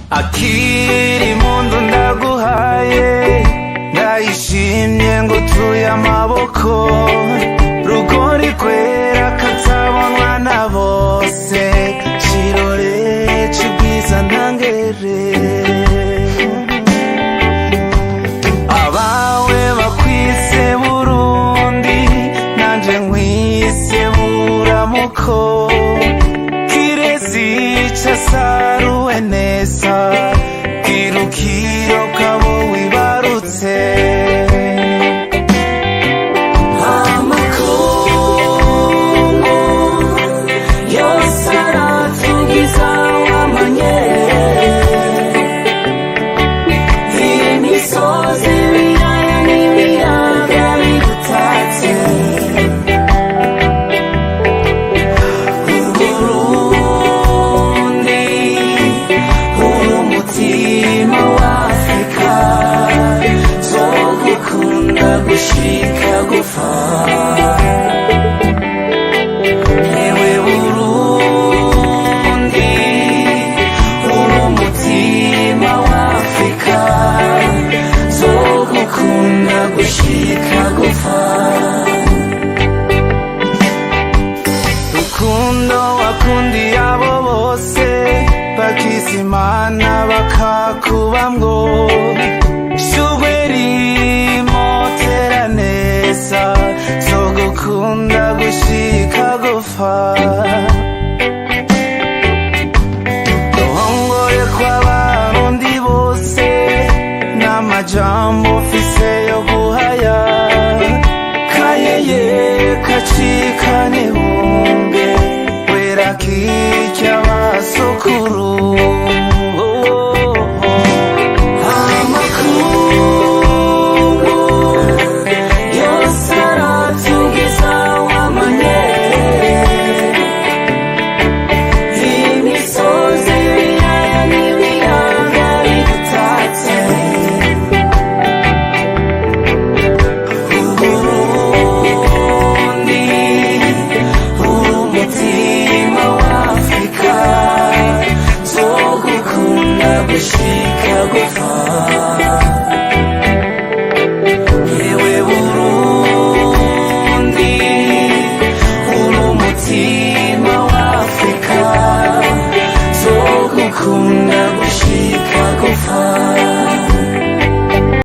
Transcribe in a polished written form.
Akiri impundu ndaguhaye, ndayishimye ngo utuye amaboko. Rugori kwera katabonwa na bose, kirore c'ubwiza ntangere. Abawe bakwise Burundi, nanje nkwise buramuko. Kirezi casaruwe neza, kirukiro kabo wibarutse. Amakungu yose aratugiza wamanye, imisozi, ibiyaya n'ibiyaga bigutatse. Uburundi uri umutima wa Afrika, zogukunda gushika gupfa. Ewe Burundi uri umutima wa Afrika, zogukunda gushika gupfa. Rukundo wakundiye abo bose, bakizimana bakakubamwo. Shugwe rimotera neza, zogukunda gushika gupfa. Ruhongore kw'Abarundi bose, n'amajambo mfise yo guhaya. Kayeye kacika nihunge, wera kirya basokuru.